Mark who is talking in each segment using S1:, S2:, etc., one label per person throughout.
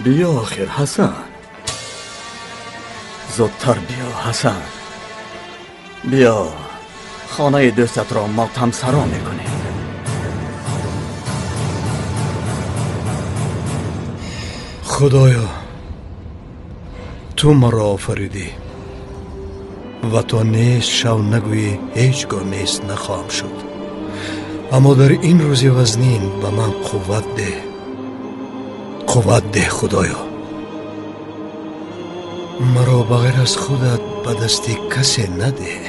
S1: Биё охир Ҳасан. Зудтар биё Ҳасан. Биё хонаи дӯстатро мотамсаро мекунем.
S2: Худоё, ту маро офаридӣ ва то нест шав нагӯӣ ҳеҷ гоҳ нест нахоҳам шуд. Аммо дар ин рӯзи вазнин ба ман қувват деҳ. Қувват деҳ Худоё. Маро ба ғайр аз худат ба дасти касе надеҳ.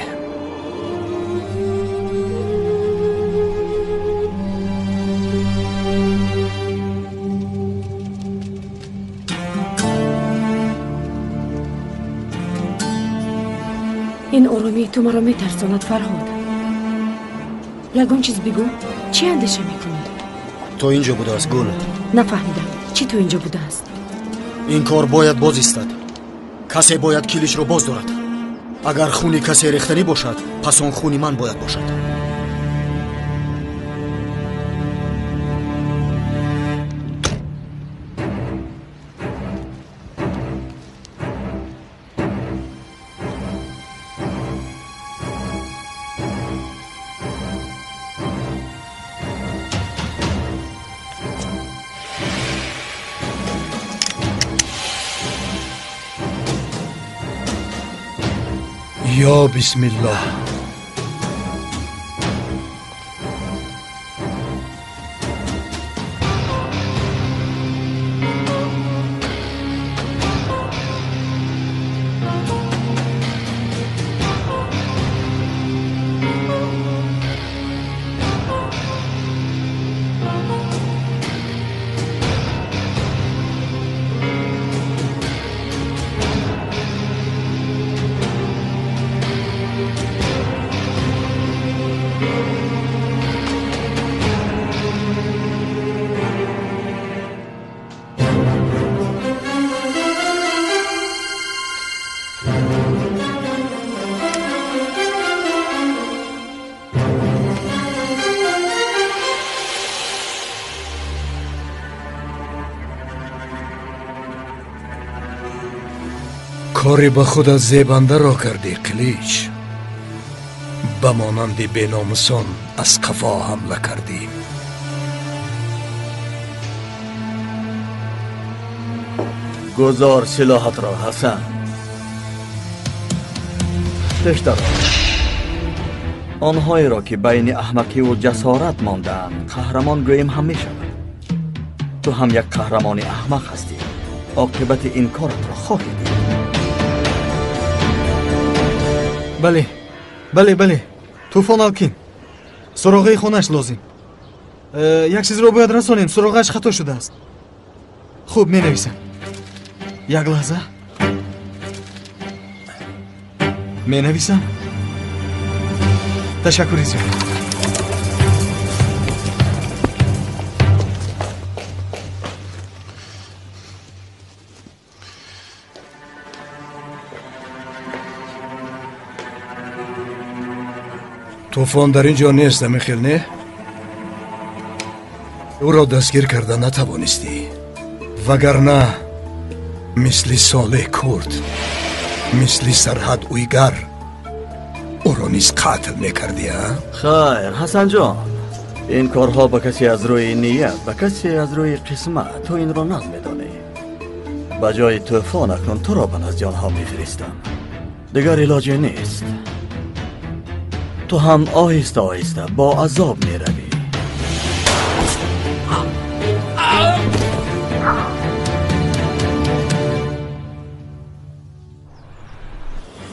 S3: Ин оромии ту маро метарсонад, Фарҳод. Ягон чиз бигӯ, чӣ андеша мекунӣ?
S4: То инҷо будааст, Гул.
S3: Нафаҳмидам, чӣ то инҷо будааст?
S4: Ин кор бояд боз истад. Касе бояд килишро боз дорад. Агар хуни касе рехтанӣ бошад, пас он хуни ман бояд бошад.
S2: Ё бисмиллоҳ. Кори ба худат зебандаро кардӣ, Қилич. Ба монанди беномусон аз қафо ҳамла кардӣ.
S1: Гузор силоҳатро, Ҳасан. Пештар онҳоеро ки байни аҳмақиву ҷасорат мондаанд қаҳрамон гӯем ҳам мешавад. Ту ҳам як қаҳрамони аҳмақ ҳастӣ. Оқибати ин коратро хоҳӣ дид.
S5: Бале, бале, бале. Тӯфон Алкин. Суроғаи хонаш лозим. Як чизро бояд расонем, суроғааш хато шудааст. Хуб, менависам. Як лаҳза. Менависам. Ташаккури зиёд.
S2: Тӯфон дар ин ҷо нест, Амихел, не? Ӯро дастгир карда натавонистӣ, вагарна мисли Солеҳ Курд, мисли Сарҳад Уйгар ӯро низ қатл мекардӣ, а?
S1: Хайр, Ҳасанҷон, ин корҳо ба касе аз рӯи ният, ба касе аз рӯи қисмат. Ту инро нағз медонӣ. Ба ҷои тӯфон акнун туро ба назди онҳо мефиристам. Дигар илоҷе нест. Ту ҳам оҳиста оҳиста бо азоб меравӣ.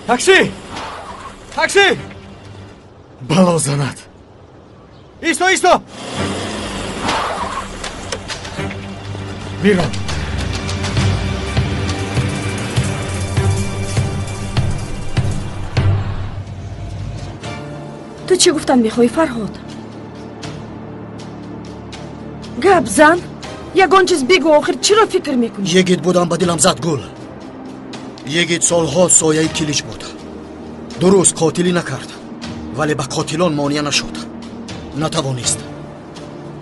S5: Такси! Такси! Бало занад! Исто, исто! Бирон!
S3: Ту чӣ гуфтан мехоҳӣ, Фарҳод? Гап зан, ягон чиз бигӯ, охир чиро фикр мекунӣ?
S4: Йигит будам, ба дилам зад гул. Йигит солҳо сояи Килич буд. Дуруст қотилӣ накард, вале ба қотилон монеа нашуд. Натавонист.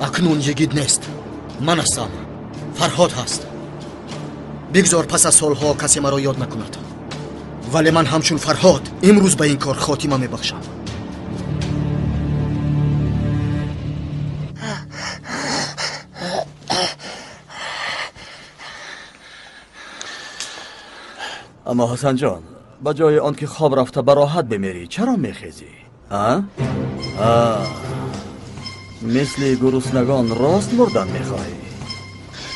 S4: Акнун йигит нест. Ман ҳастам. Фарҳод ҳаст. Бигзор пас аз солҳо касе маро ёд накунад, вале ман ҳамчун Фарҳод имрӯз ба ин кор хотима мебахшам.
S1: Аммо Ҳасанҷон, ба ҷои он ки хоб рафта ба роҳат бимирӣ, чаро мехезӣ? Мисли гуруснагон рост мурдан мехоҳӣ?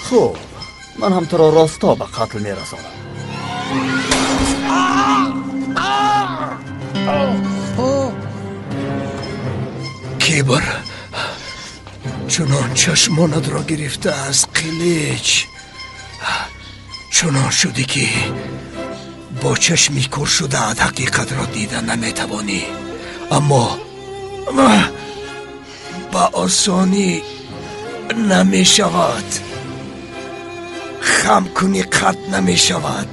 S1: Хуб, ман ҳам туро росто ба қатл мерасонам.
S2: Кибр чунон чашмонатро гирифта аз қилич, чунон шудӣ ки бо чашми кур шудаат ҳақиқатро дида наметавонӣ, аммо ба осонӣ намешавад. Хам кунӣ қатъ намешавад.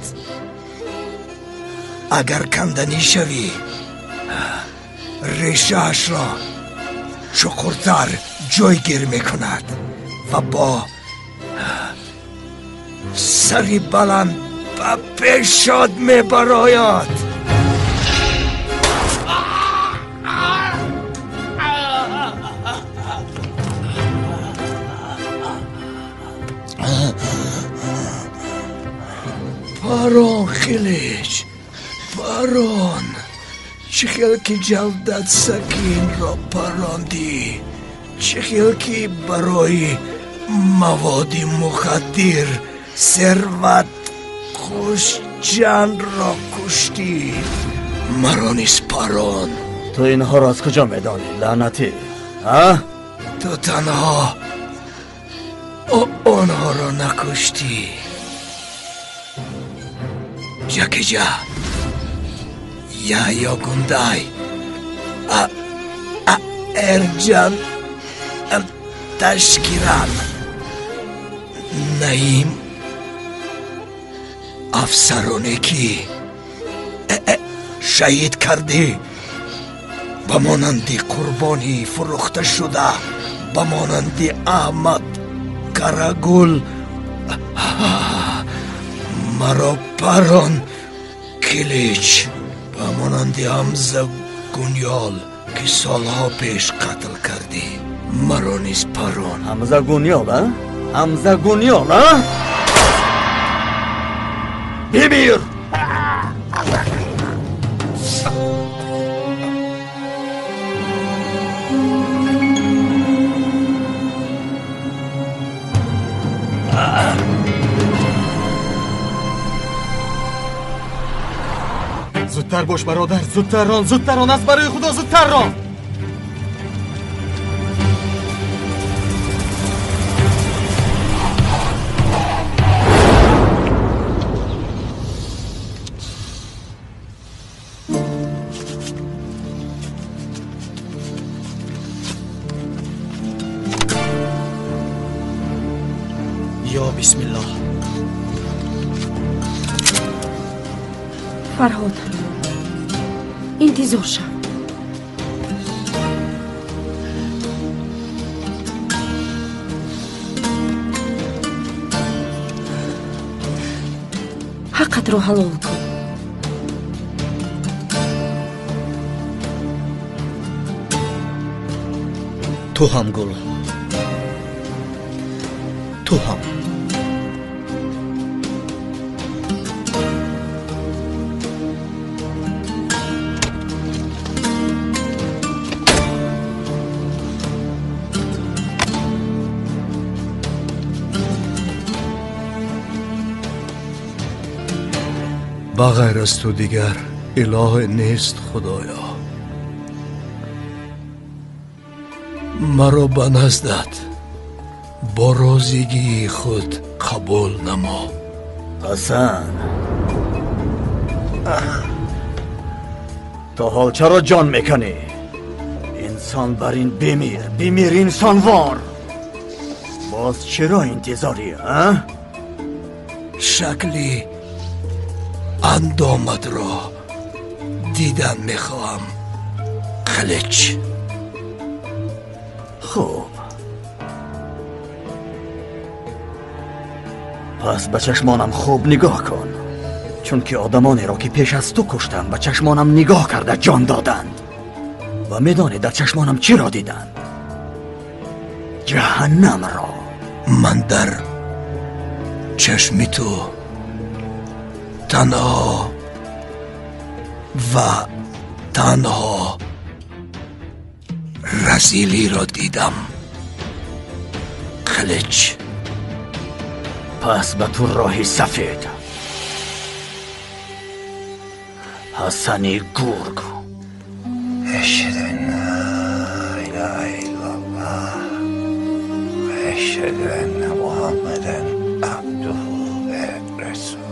S2: Агар канданӣ шавӣ, решаашро чуқуртар ҷойгир мекунад ва бо сари баланд ба пешод мебарояд. Парон, Қилич, парон. Чӣ хел ки Ҷавдат Сакинро парондӣ, чӣ хел ки барои маводи мухаддир Серват Хушҷанро куштӣ, маро низ парон.
S1: Ту инҳоро аз куҷо медонӣ, лаънатӣ?
S2: Ту танҳо онҳоро накуштӣ. Ҷакиҷа, Яҳё Гундай, Эрҷан Ташкиран, Наим афсароне ки шаҳид кардӣ, ба монанди қурбонӣ фурӯхта шуда, ба монанди Аҳмад Карагул маро парон, Қилич, ба монанди Ҳамза Гунёл ки солҳо пеш қатл кардӣ, маро низ парон.
S1: Ҳамза Гунёл, Ҳамза Гунёл, бимир!
S5: Зудтар бош бародар, зудтар рон, зудтар рон, аз барои Худо зудтар рон.
S4: Ё бисмиллоҳ.
S3: Фарҳод, интизор шав. Ҳаққатро ҳалол кун.
S4: Ту ҳам, Гул, ту ҳам.
S2: Ба ғайр аз ту дигар илоҳе нест, Худоё. Маро ба наздат бо розигии худ қабул намо.
S1: Ҳасан, то ҳол чаро ҷон мекунӣ? Инсон бар ин бимир, бимир инсонвор. Боз чаро интизорӣ, а?
S2: Шакли андоматро дидан мехоҳам, Қилич.
S1: Хуб, Пас ба чашмонам хуб нигоҳ кун, чунки одамонеро ки пеш аз ту куштам ба чашмонам нигоҳ карда ҷон доданд. Ва медонӣ дар чашмонам чиро диданд? Ҷаҳаннамро.
S2: Ман дар чашми ту танҳо ва танҳо разилиро дидам, Қилич.
S1: Пас ба ту роҳи сафед, Ҳасани гург.
S6: Ашҳаду ан ла илаҳа иллаллоҳ ва ашҳаду анна Муҳаммадан абдуҳу ва расулуҳ.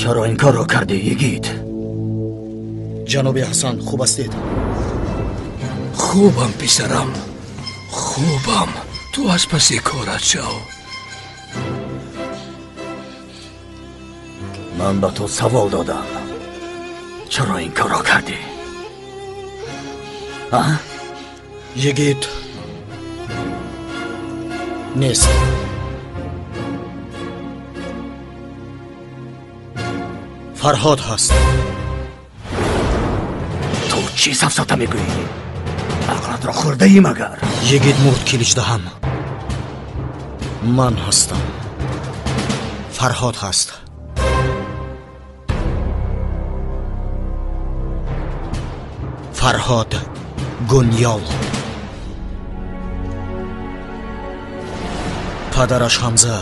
S1: چرا این کار را کرده یگید؟
S4: جناب حسن خوب هستید؟
S2: خوبم پسرم، خوبم. تو از پس کارت شو.
S1: من به تو سوال دادم، چرا این کار را کردی؟
S4: یگید نیست. فرهاد هست.
S1: تو چی سفسطه میگویی؟ عقلت را خورده ای مگر؟
S4: یگید مرد کلیچ دهم. من هستم. فرهاد هست. فرهاد گنیال. پدرش حمزه،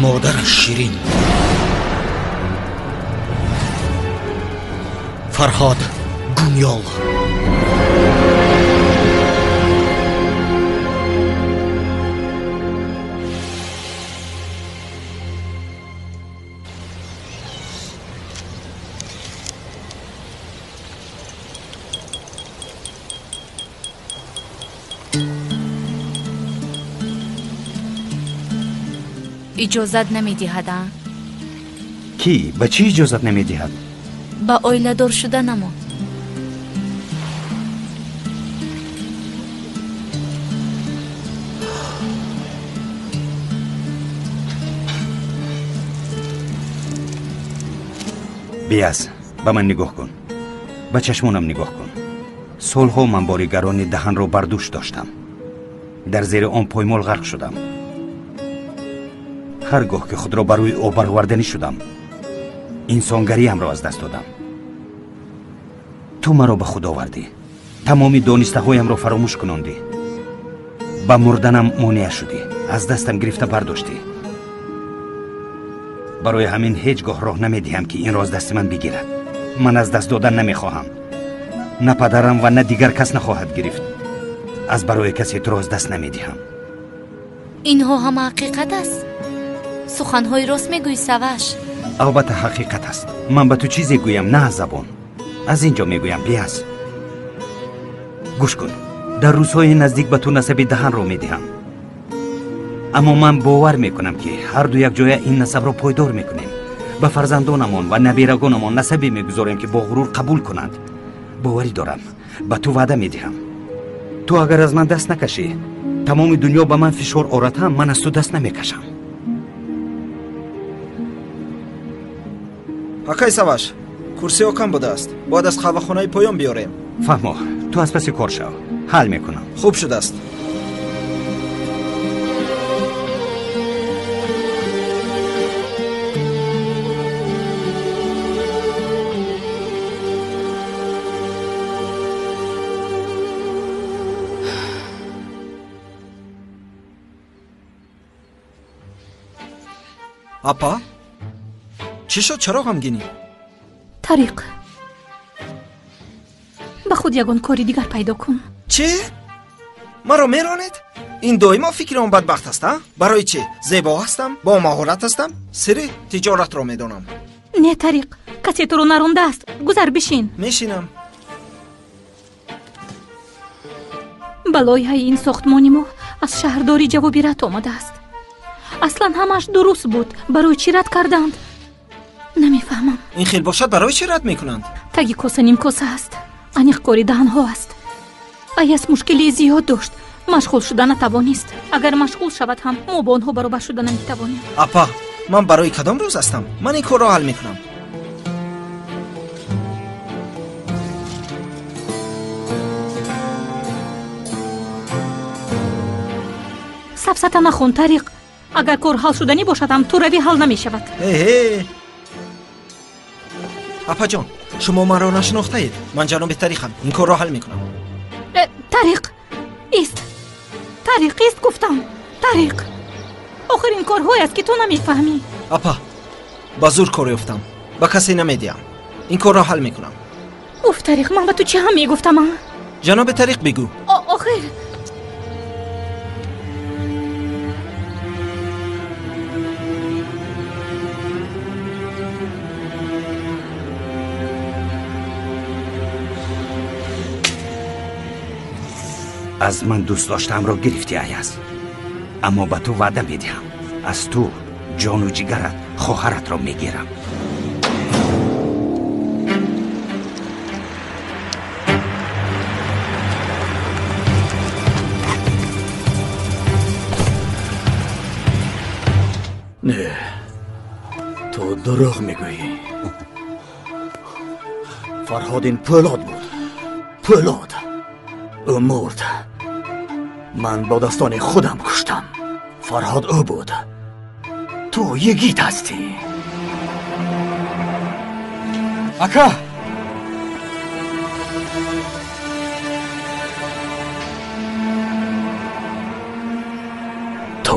S4: مادرش شیرین. فرهاد گونیال.
S7: иҷозат намедиҳад?
S8: Кӣ? Ба чӣ иҷозат намедиҳад?
S7: Ба оиладор шуданамо.
S8: Биаз, ба ман нигоҳ кун, ба чашмонам нигоҳ кун. Солҳо ман бори гарони даҳанро бар дӯш доштам, дар зери он поймол ғарқ шудам. Ҳар гоҳ ки худро ба рӯи об бароварданӣ шудам, инсонгариамро аз даст додам. Ту маро ба худ овардӣ, тамоми донистаҳоямро фаромӯш кунондӣ, ба мурданам монеа шудӣ, аз дастам гирифта бардоштӣ. Барои ҳамин ҳеҷ гоҳ роҳ намедиҳам, ки инро аз дасти ман бигирад. Ман аз даст додан намехоҳам. На падарам ва на дигар кас нахоҳад гирифт. Аз барои касе туро аз даст намедиҳам.
S7: Инҳо ҳама ҳақиқат аст? Суханҳои рост мегӯӣ, Саваш?
S8: Албатта ҳақиқат аст. Ман ба ту чизе гӯям, на аз забон. Аз ин ҷо мегӯям, биаз. Гӯш кун, дар рӯзҳои наздик ба ту насаби даҳанро медиҳам. Аммо ман бовар мекунам, ки ҳарду якҷоя ин насабро пойдор мекунем. Ба фарзандонамон ва набирагонамон насабе мегузорем, ки бо ғурур қабул кунанд. Боварӣ дорам, ба ту ваъда медиҳам. Ту агар аз ман даст накашӣ, тамоми дунё ба ман фишор орад ҳам, ман аз ту даст намекашам.
S9: Акай Саваш, курсиҳо кам будааст. Бояд аз қаҳвахонаи поён биёрем.
S8: Фаҳмо, ту аз паси кор шав, ҳал мекунам.
S9: Хуб шудааст. Апа, чӣ шуд? Чаро ғамгинӣ?
S10: Тариқ, ба худ ягон кори дигар пайдо кун.
S9: Чӣ? Маро меронед? Ин доимо фикри он бадбахт аст, а? Барои чӣ? Зебо ҳастам, бо маҳорат ҳастам, сирри тиҷоратро медонам.
S10: Не, Тариқ, касе туро нарондааст. Гузар, бишин.
S9: Мешинам.
S10: Ба лоиҳаи ин сохтмони мо аз шаҳрдорӣ ҷавоби рад омадааст. Аслан ҳамааш дуруст буд. Барои чӣ рад карданд? Намефаҳмам.
S9: Ин хел бошад, барои чӣ рад мекунанд?
S10: Таги коса нимкоса аст. Аниқ кори даҳанҳо аст. Аяс мушкилии зиёд дошт. Машғул шуда натавонист. Агар машғул шавад ҳам, мо бо онҳо баробар шуда наметавонем.
S9: Апа, ман барои кадом рӯз ҳастам? Ман ин корро ҳал мекунам.
S10: Сафсата нахон, Тариқ. Агар кор ҳал шуданӣ бошад ҳам, ту равӣ ҳал намешавад.
S9: Эҳе, апаҷон, шумо маро нашинохтаед. Ман ҷаноби Тариқам. Ин корро ҳал мекунам.
S10: Тариқ, ист. Тариқ, ист гуфтам. Тариқ, охир ин корҳое аст, ки ту намефаҳмӣ.
S9: Апа, ба зур кор ёфтам. Ба касе намедиҳам. Ин корро ҳал мекунам.
S10: Уф, Тариқ, ман ба ту чӣ ҳам мегуфтам?
S9: Ҷаноби Тариқ, бигӯ.
S10: Охир
S8: аз ман дӯст доштаамро гирифтӣ, Аяз. Аммо ба ту ваъда медиҳам, аз ту ҷону ҷигарат хоҳаратро мегирам.
S1: Не, ту дурӯғ мегӯӣ. Фарҳод ин пӯлод буд. Пӯлод. Ӯ мурд. Ман бо дастони худам куштам. Фарҳод ӯ буд. Ту йигит ҳастӣ.
S5: Ака!
S1: Ту?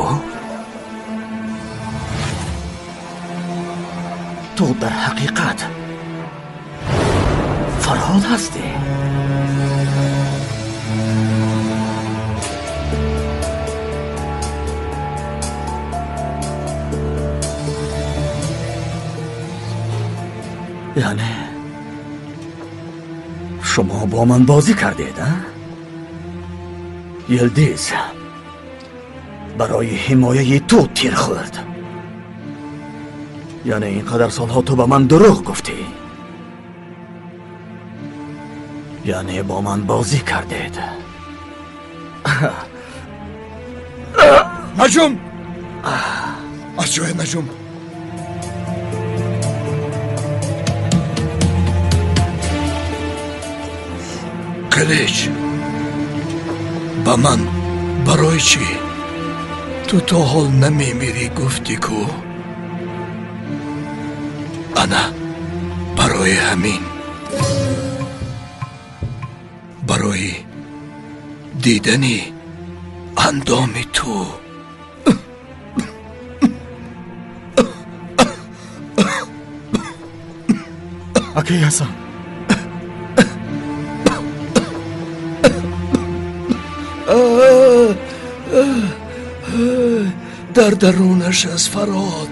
S1: Ту дар ҳақиқат Фарҳод ҳастӣ? Яъне шумо бо ман бозӣ кардед, а? Йилдиз барои ҳимояи ту тир хӯрд. Яъне ин қадар солҳо ту ба ман дурӯғ гуфтӣ. Яъне бо ман бозӣ кардед.
S2: Наҷум! Аз ҷоя наҷум! Қилич, ба ман барои чӣ? Ту то ҳол намемирӣ гуфтӣ ку? Ана барои ҳамин, барои дидани андоми ту.
S5: Акай Ҳасан,
S2: дар дарунаш аст Фарҳод.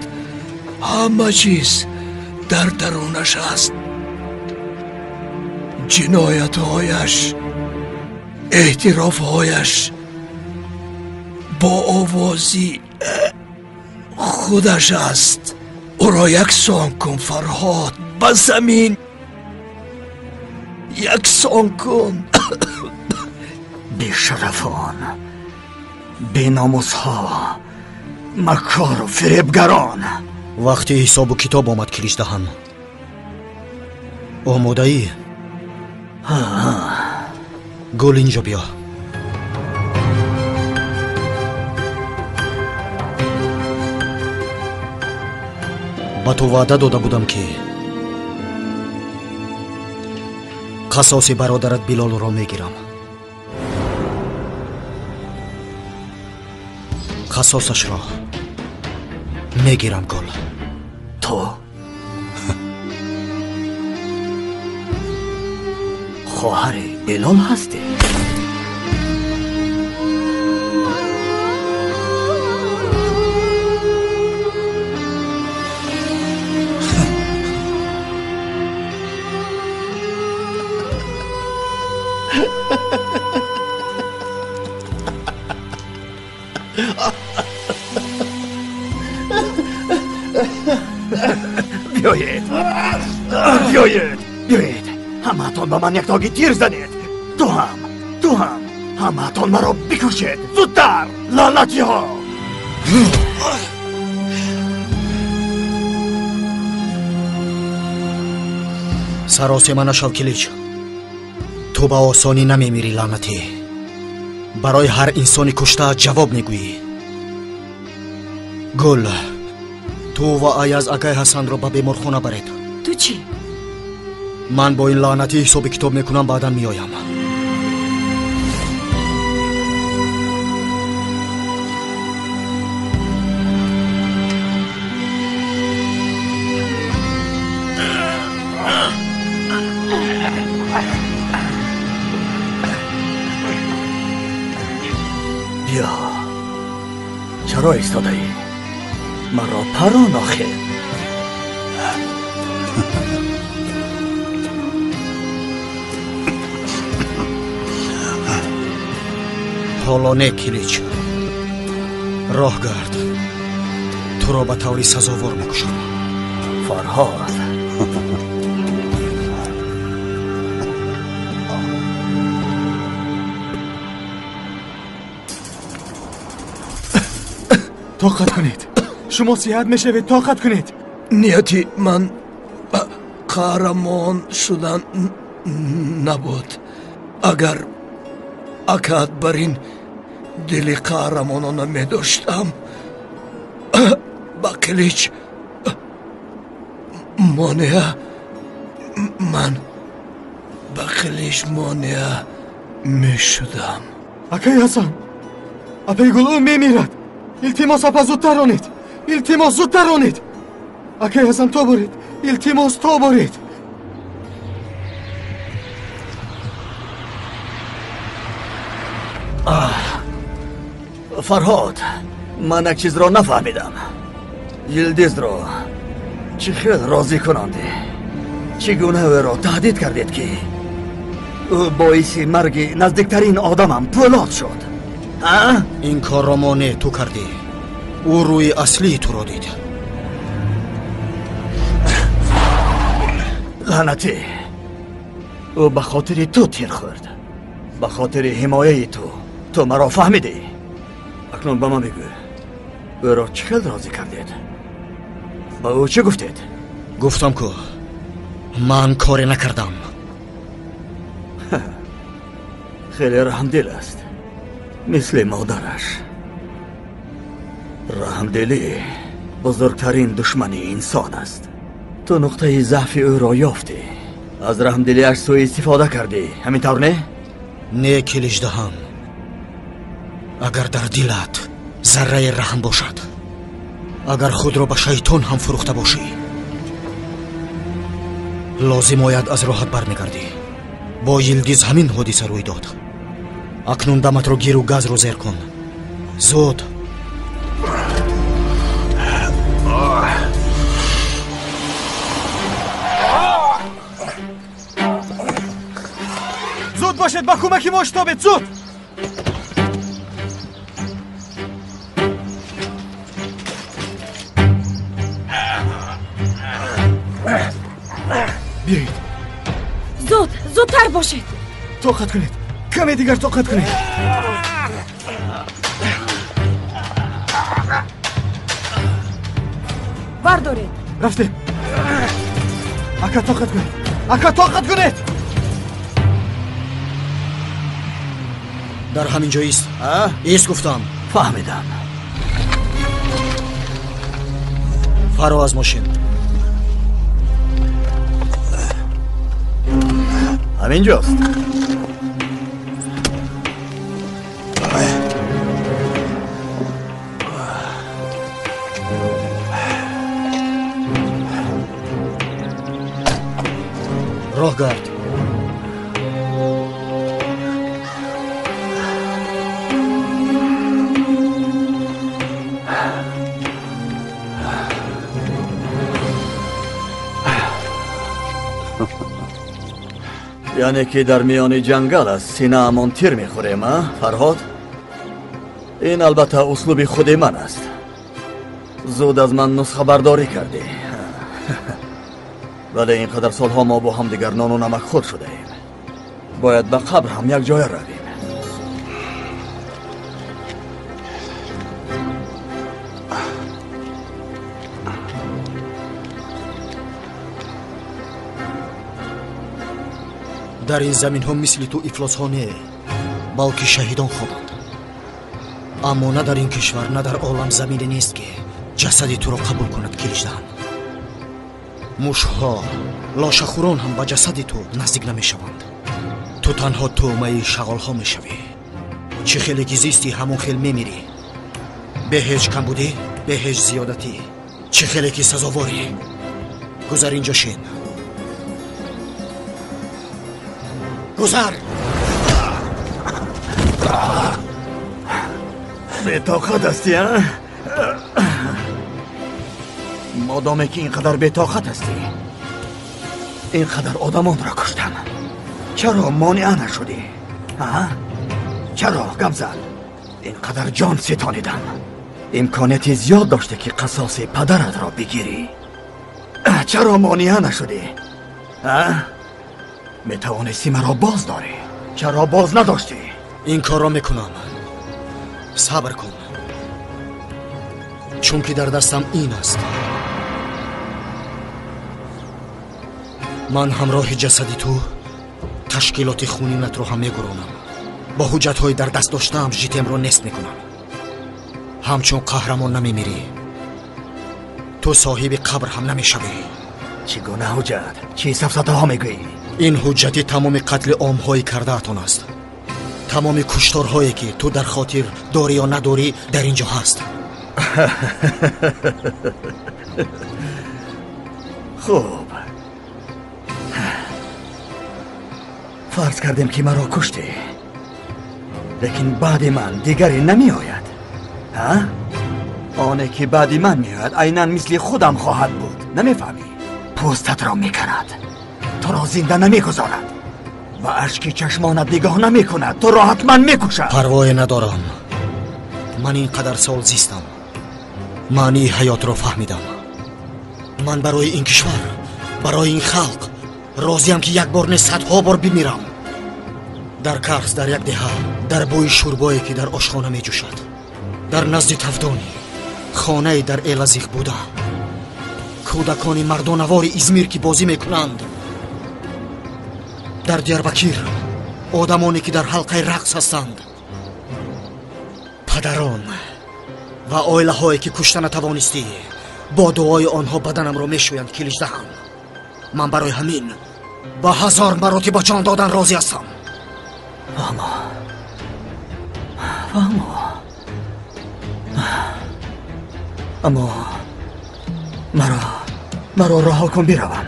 S2: Ҳама чиз дар дарунаш аст. Ҷиноятҳояш, эътирофҳояш бо овози худаш аст. Ӯро яксон кун, Фарҳод, ба замин яксон кун.
S1: Бешарафон, беномусҳо, макору фиребгарон.
S4: Вақти ҳисобу китоб омад, Киличдаҳан. Омодаӣ? Гул, инҷо биё. Ба ту ваъда дода будам, ки қасоси бародарат Билолро мегирам. Қасосашро Мегирам, Гул.
S1: Ту хоҳари Билол ҳастӣ? Биёед, биёед, биёед, ҳамаатон ба ман яктоги тир занед. Ту ҳам, ту ҳам, ҳамаатон маро бикушед. Зудтар, лаънатиҳо!
S4: Саросема нашав, Килич. Ту ба осонӣ намемирӣ, лаънатӣ. Барои ҳар инсони куштаат ҷавоб мегӯӣ. Гул, ту ва Аяз акай Ҳасанро ба беморхона баред.
S3: Ту чӣ?
S4: Ман бо ин лаънатӣ ҳисоби китоб мекунам, баъдан меоям.
S1: Биё, чаро истодаӣ? Маро парон охир.
S4: Ҳоло не, Килич. Роҳ гард. Туро ба таври сазовор мекушам.
S1: Фарҳод.
S5: Тоқат кунед. Шумо сиҳат мешавед, тоқат кунед.
S2: Нияти ман қаҳрамон шудан набуд. Агар акат бар ин дили қаҳрамонона медоштам, ба Қилич монеа ман ба Қилич монеа мешудам.
S5: Акай Ҳасан, апаи Гул, ӯ мемирад. Илтимос, апа, зудтар ронед. Илтимос, зудтар ронед. Акай Ҳасан, то боред. Илтимос, то боред.
S1: Фарҳод, ман як чизро нафаҳмидам. Йилдизро чӣ хел розӣ кунандӣ? Чӣ гуна ӯро таҳдид кардед, ки ӯ боиси марги наздиктарин одамам Пӯлод шуд?
S4: Ин корро монеъ ту кардӣ. Ӯ рӯи аслии туро дид.
S1: Лаънатӣ, ӯ ба хотири ту тир хӯрд, ба хотири ҳимояи ту. Ту маро фаҳмидӣ? Акнун ба ман бигӯ, ӯро чӣ хел розӣ кардед? Ба ӯ чӣ гуфтед?
S4: Гуфтам, ку ман коре накардам.
S1: Хеле раҳмдил аст, мисли модараш. Раҳмдилӣ бузургтарин душмани инсон аст. Ту нуқтаи заъфи ӯро ёфтӣ, аз раҳмдилиаш сӯистифода кардӣ, ҳамин тавр не?
S4: Не, Киличдаҳан. Агар дар дилат зарраи раҳм бошад, агар худро ба шайтон ҳам фурӯхта бошӣ, лозим ояд аз роҳат бармегардӣ. Бо Йилдиз ҳамин ҳодиса рӯй дод. Акнун даматро гиру газро зер кун. Зуд.
S5: Зуд бошед, ба кӯмаки мо шитобед, зуд! Биёед.
S3: Зуд, зудтар бошед.
S5: Тоқат кунед, каме дигар тоқат кунед.
S3: Бардоред.
S5: Рафтем. Ака, тоқат кунед, ака, тоқат кунед.
S4: Дар ҳамин ҷо ист. Ист гуфтам.
S1: Фаҳмидам.
S4: Фаро аз мошин.
S1: Ҳамин ҷост.
S4: Роҳ гард.
S1: Яъне ки дар миёни ҷангал аз синаамон тир мехӯрем, а Фарҳод? Ин албатта услуби худи ман аст. Зуд аз ман нусхабардорӣ кардӣ. Вале ин қадар солҳо мо бо ҳамдигар нону намакхӯр шудаем. Бояд ба қабр ҳам як ҷоя равем.
S4: Дар ин заминҳо мисли ту ифлосҳо не, балки шаҳидон хобанд. Аммо на дар ин кишвар, на дар олам замине нест, ки ҷасади туро қабул кунад Киличдаҳан. Мушҳо, лошахӯрон ҳам ба ҷасади ту наздик намешаванд. Ту танҳо тӯъмаи шағолҳо мешавӣ. Чӣ хеле ки зистӣ, ҳамон хел мемирӣ. Бе ҳеҷ камбудӣ, бе ҳеҷ зиёдатӣ. Чӣ хеле ки сазоворӣ. Гузар, инҷо шин. Гузар!
S1: Бетоқат ҳастӣ, а? Модоме ки ин қадар бетоқат ҳастӣ, ин қадар одамонро куштам, чаро монеа нашудӣ? Чаро гап зан? Ин қадар ҷон ситонидам. Имконияти зиёд доште ки қасоси падаратро бигирӣ. Чаро монеа нашудӣ? Метавонисти маро боз дорӣ. Чаро боз надоштӣ?
S4: Ин корро мекунам. Сабр кун, чунки дар дастам ин аст. Ман ҳамроҳи ҷасади ту ташкилоти хунинатро ҳам мегуронам. Бо ҳуҷҷатҳои дар даст доштаам житемро нест мекунам. Ҳамчун қаҳрамон намемирӣ. Ту соҳиби қабр ҳам намешавӣ.
S1: Чӣ гуна ҳуҷҷат? Чӣ сафсатаҳо мегӯӣ?
S4: Ин ҳуҷҷати тамоми қатли омҳои кардаатон аст. Тамоми кушторҳое ки ту дар хотир дорӣ ё надорӣ дар ин ҷо ҳаст.
S1: Хуб, фарз кардем ки маро куштӣ, лекин баъди ман дигаре намеояд. Оне ки баъди ман меояд айнан мисли худам хоҳад буд. Намефаҳмӣ? Пӯстатро меканад, туро зинда намегузорад, ба ашки чашмонат нигоҳ намекунад, туро ҳатман мекушад.
S4: Парвое надорам. Ман ин қадар сол зистам, маънии ҳаётро фаҳмидам. Ман барои ин кишвар, барои ин халқ розиям ки як бор не, садҳо бор бимирам. Дар Карс, дар як деҳа, дар бӯи шӯрбое ки дар ошхона меҷӯшад, дар назди тавдони хонае дар Элазиғ буда, кӯдакони мардонавори Измир ки бозӣ мекунанд, дар Диярбакир одамоне ки дар ҳалқаи рақс ҳастанд, падарон ва оилаҳое ки кушта натавонистӣ, бо дуои онҳо баданамро мешӯянд Киличдаҳан. Ман барои ҳамин ба 1000 маротиба ҷон додан розӣ ҳастам.
S1: Фаҳмо, фаҳмо, аммо маро раҳо кун, биравам.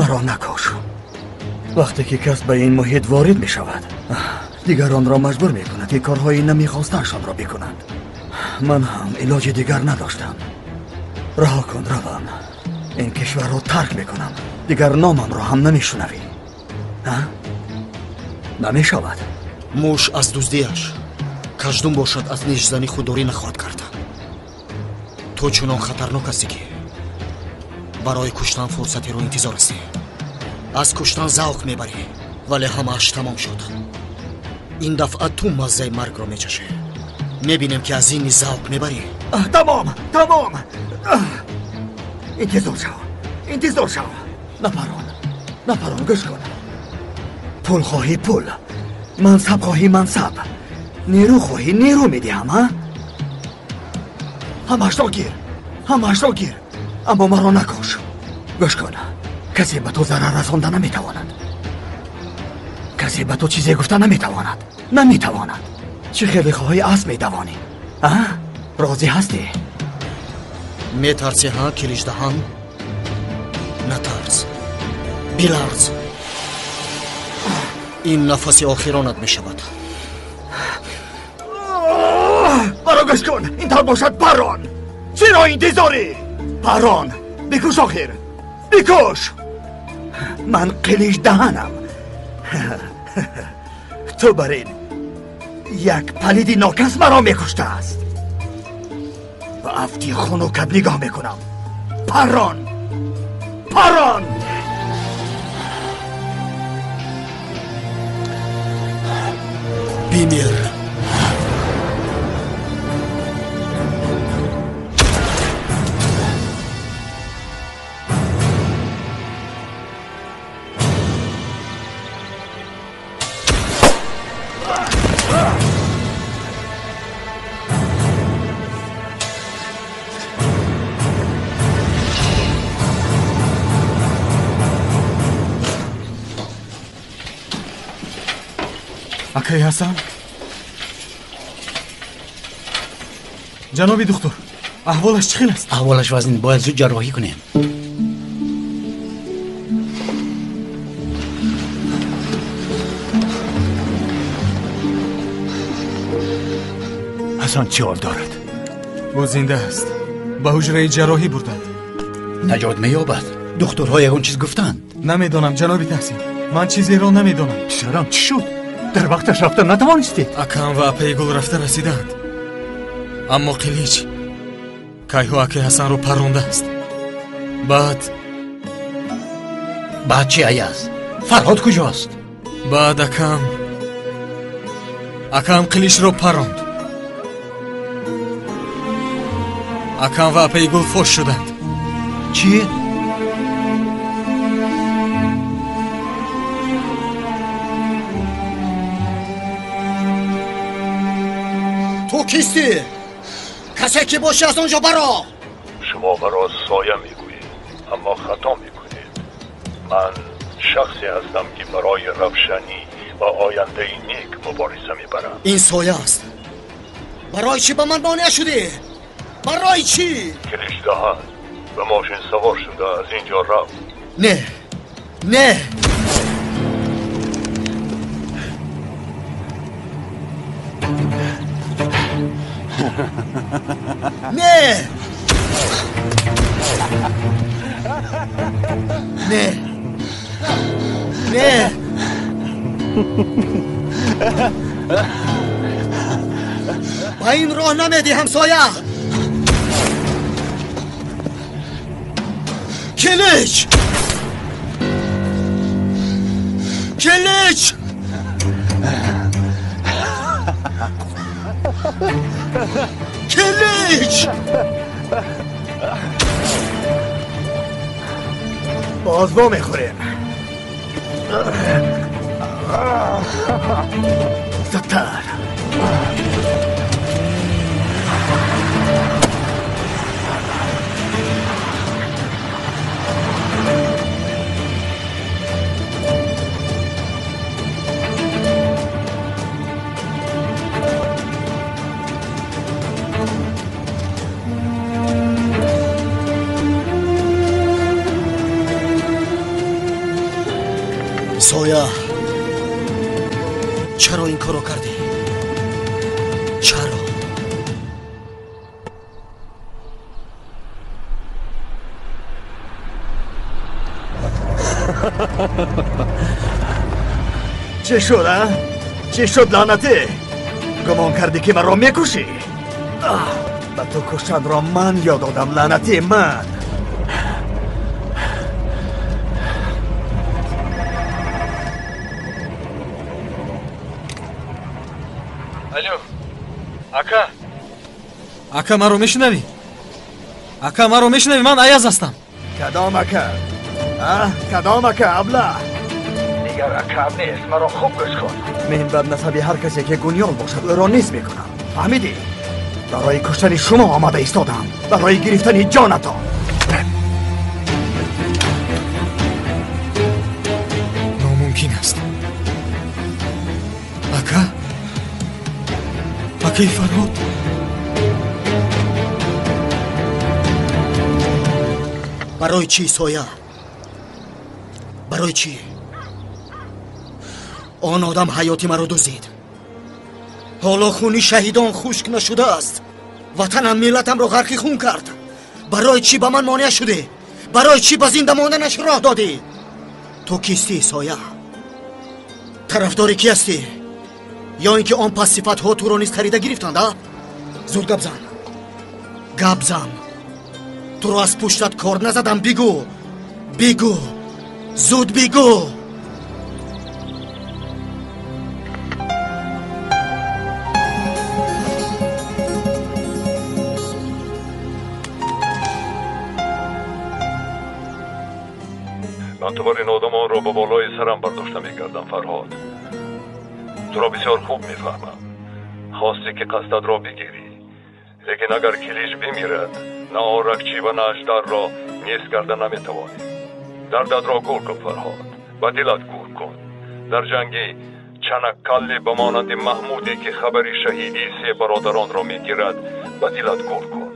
S1: Маро накуш. Вақте ки кас ба ин муҳит ворид мешавад, дигаронро маҷбур мекунад ки корҳои намехостаашонро бикунанд. Ман ҳам илоҷи дигар надоштам. Раҳо кун, равам. Ин кишварро тарк мекунам. Дигар номамро ҳам намешунавӣ. Намешавад.
S4: Муш аз дуздиаш, каждум бошад аз нешзанӣ худдорӣ нахоҳад кард. Ту чунон хатарнок ҳастӣ ки барои куштан фурсатеро интизор ҳастӣ. Аз куштан завқ мебарӣ, вале ҳамааш тамом шуд. Ин дафъа ту маззаи маргро мечашӣ. Мебинем ки аз ин низ завқ мебарӣ.
S1: Тамом, тамом. Интизор шав, интизор шав. Напарон, напарон, гӯш кун. Пул хоҳӣ пул, мансаб хоҳӣ мансаб, нерӯ хоҳӣ нерӯ медиҳам. Ҳамаашро гир, ҳамаашро гир, аммо маро накуш. Гӯш кун, касе ба ту зарар расонда наметавонад. Касе ба ту чизе гуфта наметавонад. Наметавонад. Чӣ хеле хоҳӣ асп медавонӣ. Розӣ ҳастӣ?
S4: Метарсӣ, ҳа, Киличдаҳан? Натарс, биларз. Ин нафаси охиронат мешавад.
S1: Маро гӯш кун, ин тавр бошад паррон. Чиро интизорӣ? Паррон, бикуш охир, бикуш. Ман қилич даҳанам. Ту бар ин як палиди нокас маро мекуштааст. Ба афти хунукат нигоҳ мекунам. Паррон, паррон.
S4: Бимир.
S5: Акай Ҳасан, ҷаноби духтур, аҳволаш чӣ хел аст?
S11: Аҳволаш вазнин, бояд зуд ҷарроҳӣ кунем.
S6: Ҳасан чӣ ҳол дорад?
S5: Ӯ зинда аст. Ба ҳуҷраи ҷарроҳӣ бурданд.
S11: Наҷот меёбад? Духтурҳо ягон чиз гуфтанд?
S5: Намедонам, ҷаноби Таҳсин. Ман чизеро намедонам.
S6: Писарам, чӣ шуд? Дар вақташ рафта натавонистед?
S5: Акам ва апаи Гул рафта расиданд. Аммо Қилич кайҳо акаи Ҳасанро паррондааст. Баъд
S11: баъд чӣ, Аяз? Фарҳод куҷост?
S5: Баъд акам Қиличро парронд. Акам ва апаи Гул фош шуданд.
S11: Чӣ?
S4: Ту кистӣ? Касе ки бошӣ, аз он ҷо баро.
S2: Шумо маро соя мегӯед, аммо хато мекунед. Ман шахсе ҳастам, ки барои равшанӣ ва ояндаи нек мубориза мебарам.
S4: Ин соя аст. Барои чӣ ба ман монеа шудӣ? Барои чӣ?
S2: Килич даҳан ба мошин савор шуда аз ин ҷо рафт.
S4: Не, не. Не! Не! Не! Ба ин роҳ намедиҳ, ҳамсоя! Килич! Килич! Килич!
S1: Боз во мехӯрем. Зудтар.
S4: Соя, чаро ин корро кардӣ? Чаро?
S1: Чӣ шуд, а? Чӣ шуд, лаънатӣ? Гумон кардӣ, ки маро мекушӣ? Ба ту куштанро ман ёд додам, лаънатӣ, ман.
S5: Алло, ака. Ака, маро мешунавӣ? Ака, маро мешунавӣ? Ман Аяз ҳастам.
S1: Кадом ака? А? Кадом ака, абла? Дигар акам нест, маро хуб гӯш кун. Ман бад насаби ҳар касе ки гунёл бошад, ӯро низ мекунам. Фаҳмидӣ? Барои куштани шумо омада истодам. Барои гирифтани ҷонатон.
S5: Номумкин аст. Ака? Акаи Фарҳод?
S4: Барои чӣ, Соя? Барои чӣ? Он одам ҳаёти маро дуздид. Ҳоло хуни шаҳидон хушк нашудааст. Ватанам, миллатамро ғарқи хун кард. Барои чӣ ба ман монеа шудӣ? Барои чӣ ба зинда монданаш роҳ додӣ? Ту кистӣ, Соя? Тарафдори кӣ ҳастӣ? Ё ин ки он пас сифатҳо туро низ харида гирифтанд, а? Зуд гап зан, гап зан. Туро аз пуштат кор назадам. Бигӯ, бигӯ, зуд бигӯ.
S12: Ман ту бар ин одамонро ба болои сарам бардошта мекардам, Фарҳод. Туро бисёр хуб мефаҳмам. Хостӣ ки қасдатро бигирӣ, лекин агар Килич бимирад, на оракчӣ ва на аждарро нест карда наметавонӣ. Дардатро гур кун, Фарҳод, ба дилат гур кун. Дар ҷанги Чанаккалле ба монанди Маҳмуде ки хабари шаҳидии се бародаронро мегирад, ба дилат гур кун.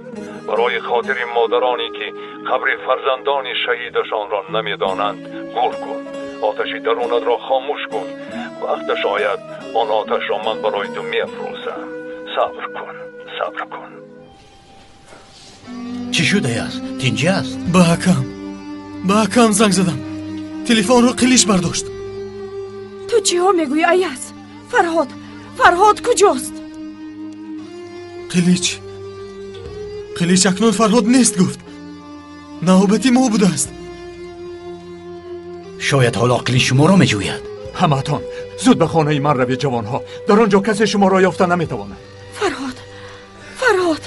S12: Барои хотири модароне ки қабри фарзандони шаҳидашонро намедонанд, гур кун. Оташи дарунатро хомӯш кун. Вақташ ояд, он оташро ман барои ту меафрӯзам. Сабр кун, сабр кун.
S11: Чӣ шудааст? Тинҷӣ аст?
S5: Ба акам занг задам. Телефонро Қилич бардошт.
S3: Ту чиҳо мегӯӣ, Аяз? Фарҳод, Фарҳод куҷост?
S5: Қилич, Қилич акнун Фарҳод нест, гуфт. Навбати мо будааст.
S11: Шояд ҳоло Қилич шуморо меҷӯяд.
S6: Ҳамаатон зуд ба хонаи ман равед, ҷавонҳо. Дар он ҷо касе шуморо ёфта наметавонад.
S3: Фарҳод, Фарҳод.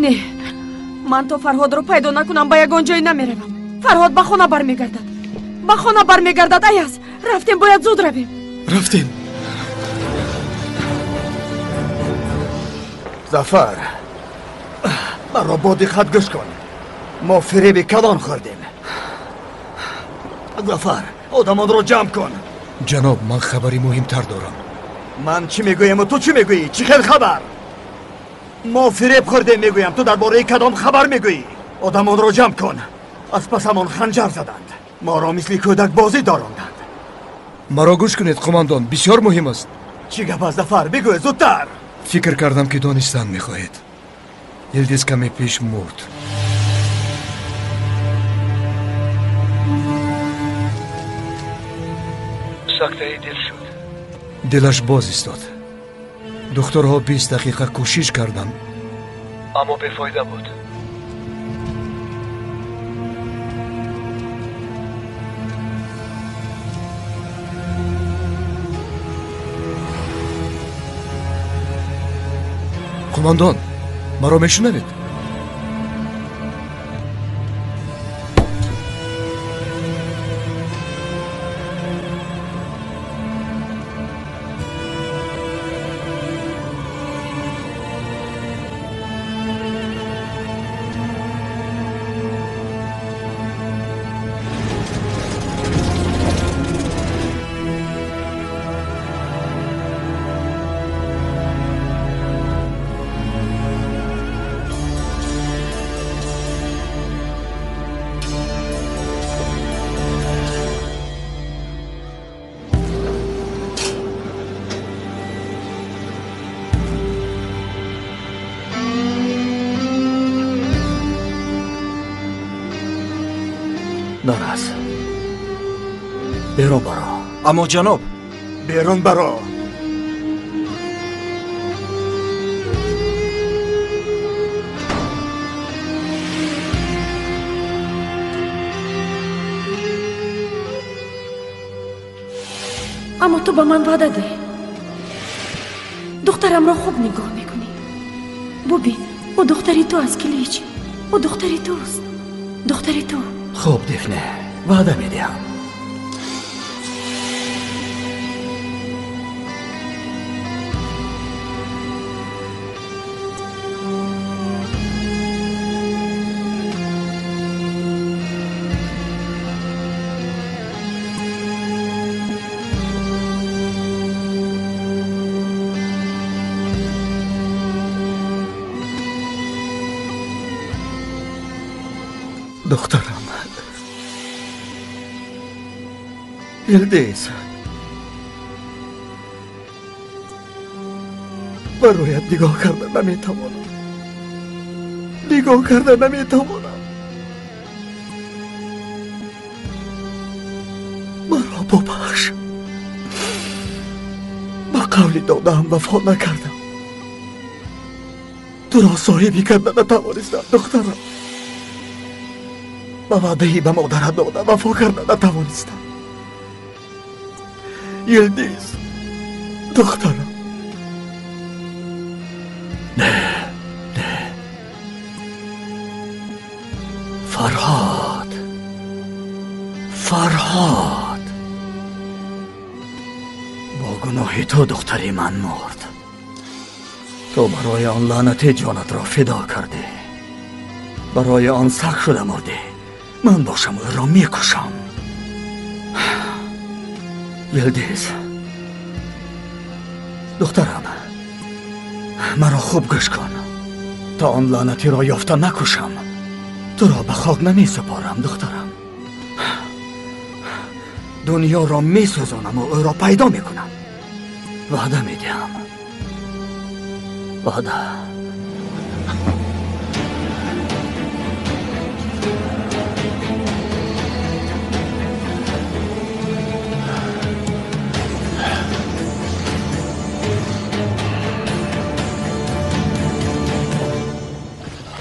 S3: Не, ман то Фарҳодро пайдо накунам ба ягон ҷой намеравам. Фарҳод ба хона бармегардад, ба хона бармегардад. Аяз, рафтем, бояд зуд равем.
S5: Рафтем.
S1: Зафар, маро бо диққат гӯш кун. Мо фиреби калон хӯрдем. Зафар, одамонро ҷамъ кун.
S2: Ҷаноб, ман хабари муҳимтар дорам.
S1: Ман чӣ мегӯяму ту чӣ мегӯӣ? Чӣ хел хабар? Мо фиреб хӯрдем, мегӯям. Ту дар бораи кадом хабар мегӯӣ? Одамонро ҷамъ кун. Аз пасамон ханҷар заданд. Моро мисли кӯдак бозӣ доронданд.
S2: Маро гӯш кунед, қумандон, бисёр муҳим аст.
S1: Чӣ гап аст, Зафар? Бигӯ зудтар.
S2: Фикр кардам ки донистан мехоҳед. Йилдиз каме пеш мурд.
S13: Сактаи дил шуд.
S2: Дилаш боз истод. Духтурҳо 20 дақиқа кӯшиш карданд,
S13: аммо бефоида буд.
S2: Қумандон, маро мешунавед?
S1: Нарас, берун баро.
S9: Аммо ҷаноб,
S1: берун баро.
S3: Аммо ту ба ман ваъда деҳ, духтарамро хуб нигоҳ мекунӣ. Бубин, ӯ духтари ту аст, Килич. Ӯ духтари туст, духтари ту.
S1: Хуб, Дифне, ваъда медиҳам. Духтарам Йилдиз, Ба рӯят нигоҳ карда наметавонам. Нигоҳ карда наметавонам. Маро бубахш. Ба қавли додаам вафо накардам. Туро соҳибӣ карда натавонистам, духтарам. Ба ваъдаи ба модарат дода вафо карда натавонистам. Йилдиз, духтарам. Не, не. Фарҳод. Фарҳод. Бо гуноҳи ту духтари ман мурд. Ту барои он лаънати ҷонатро фидо кардӣ. Барои он саг шуда мурдӣ. Ман бошам ӯро мекушам. Йилдиз, духтарам, маро хуб гӯш кун. То он лаънатиро ёфта накушам, туро ба хок намесупорам, духтарам. Дунёро месӯзонаму ӯро пайдо мекунам. Ваъда медиҳам. Ваъда.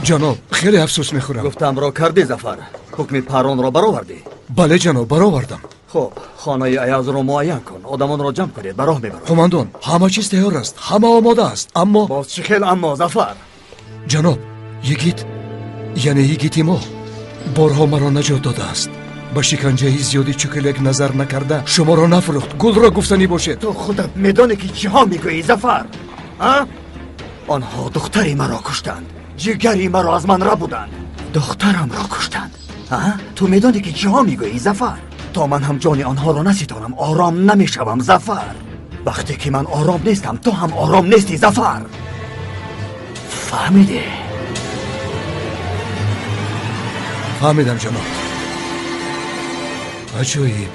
S2: Ҷаноб, хеле афсӯс мехӯрам.
S1: Гуфтамро кардӣ, Зафар. Ҳукми паронро баровардӣ?
S2: Бале, ҷаноб, баровардам.
S1: Хуб, хонаи Аязро муайян кун. Одамонро ҷамъ кунед, ба роҳ мебарам.
S2: Қумандон, ҳама чиз тайёр аст, ҳама омода аст, аммо
S1: боз чӣ хел аммо, Зафар?
S2: Ҷаноб, йигит, яъне йигити мо борҳо маро наҷот додааст. Ба шиканҷаи зиёди чукелек назар накарда шуморо нафурӯхт. Гулро гуфтанӣ бошед.
S1: Ту худат медонӣ ки чиҳо мегӯӣ, Зафар? А? Онҳо духтари маро куштанд. Ҷигари маро аз ман рабуданд. Духтарамро куштанд. А? Ту медонӣ ки чиҳо мегӯӣ, Зафар? То ман ҳам ҷони онҳоро наситонам, ором намешавам, Зафар. Вақте ки ман ором нестам, ту ҳам ором нестӣ, Зафар. Фаҳмидӣ?
S2: Фаҳмидам, ҷаноб. Аҷоиб.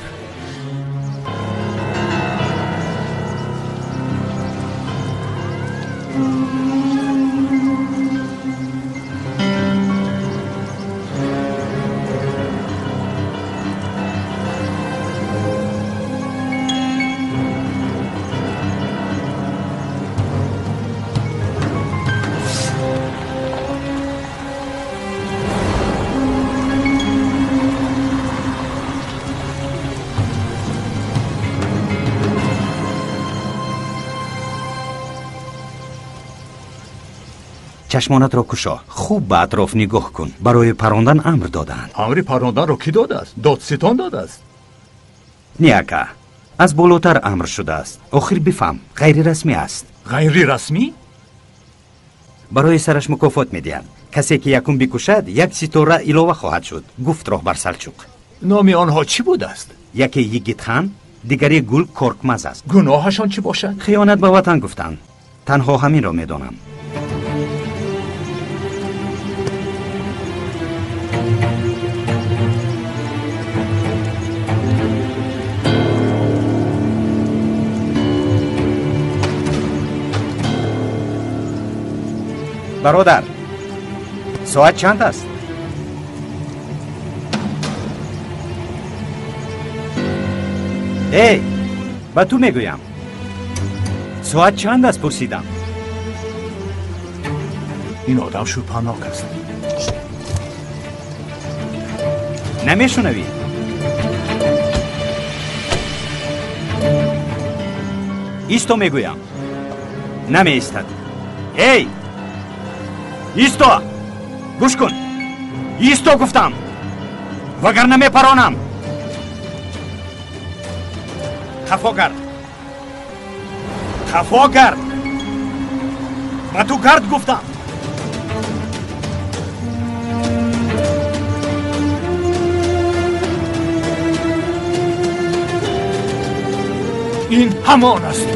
S8: Чашмонатро кушо, хуб ба атроф нигоҳ кун. Барои парондан амр додаанд.
S6: Амри паронданро кӣ додааст? Додситон додааст?
S8: Не, ака, аз болотар амр шудааст. Охир бифаҳм, ғайрирасмӣ аст.
S6: Ғайрирасмӣ?
S8: Барои сараш мукофот медиҳанд. Касе ки якум бикушад, як ситора илова хоҳад шуд, гуфт роҳбар Салчуқ.
S6: Номи онҳо чӣ будааст?
S8: Яке Йигитхан, дигаре Гул Коркмаз аст.
S6: Гуноҳашон чӣ бошад?
S8: Хиёнат ба ватан гуфтанд. Танҳо ҳаминро медонам. Бародар, соат чанд аст? Эй, ба ту мегӯям. Соат чанд аст, пурсидам.
S6: Ин одам шубҳанок аст.
S8: Намешунавӣ? Исто мегӯям. Намеистад. Эй! Исто! Гӯш кун! Исто гуфтам! Вагарна мепаронам! Хафо гард! Хафо гард! Ба ту гард гуфтам!
S6: Ин ҳамон аст.